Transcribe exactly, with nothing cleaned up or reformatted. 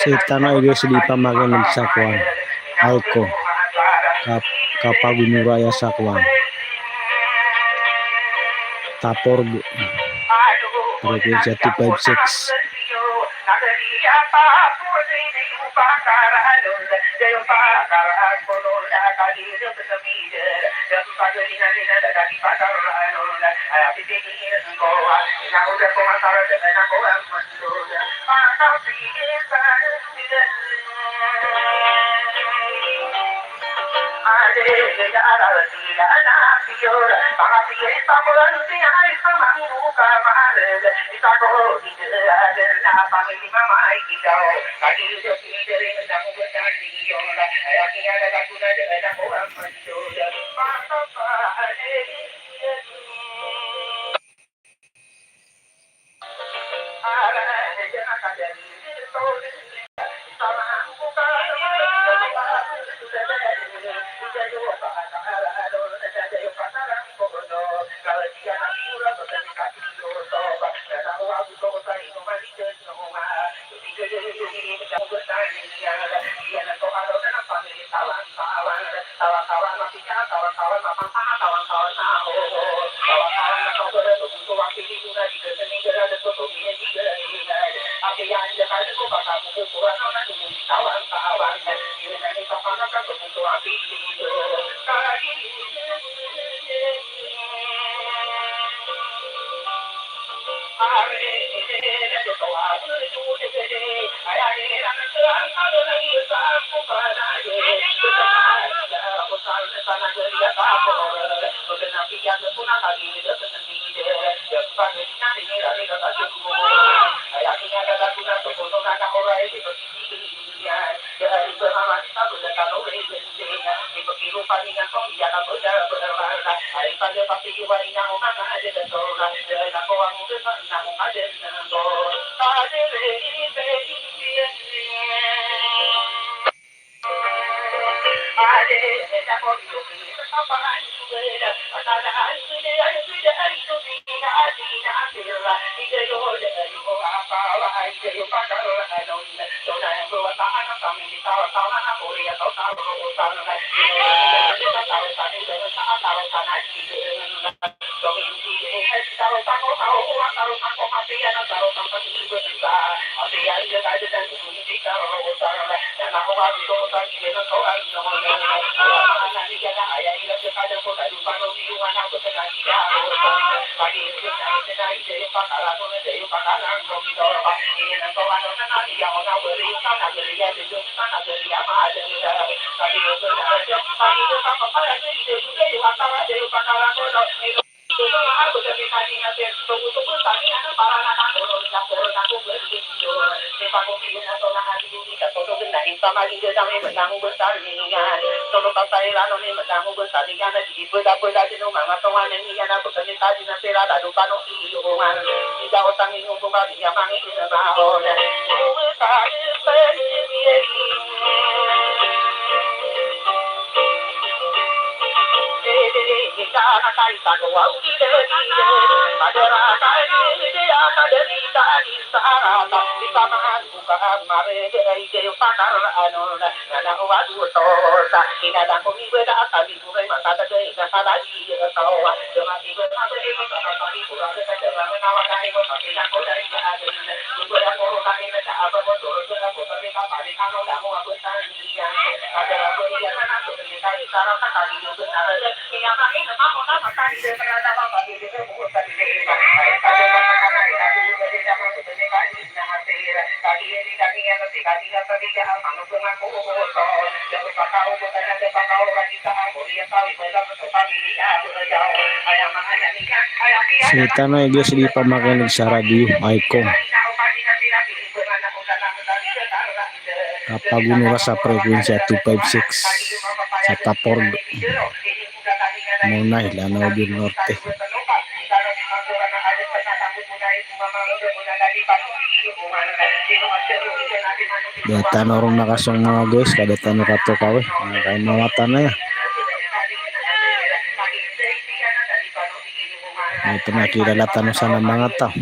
Sii tano a area sii di pamakin'g sa kowan, Aiko, Kap-, Kapagonoraya sa kowan, Taporg, frekuwensiya two five six. Sii tano a area sii di pamakin'g sa radio, Aiko, Kapagonoraya sa frekuwensiya two five six, sa Taporg, Monay, Lanao del Norte. Da tano ron makasong manga guys, ka da tano katokawi. Manga kaimawatan na ya. Na ito na kilala tano sana manga taw.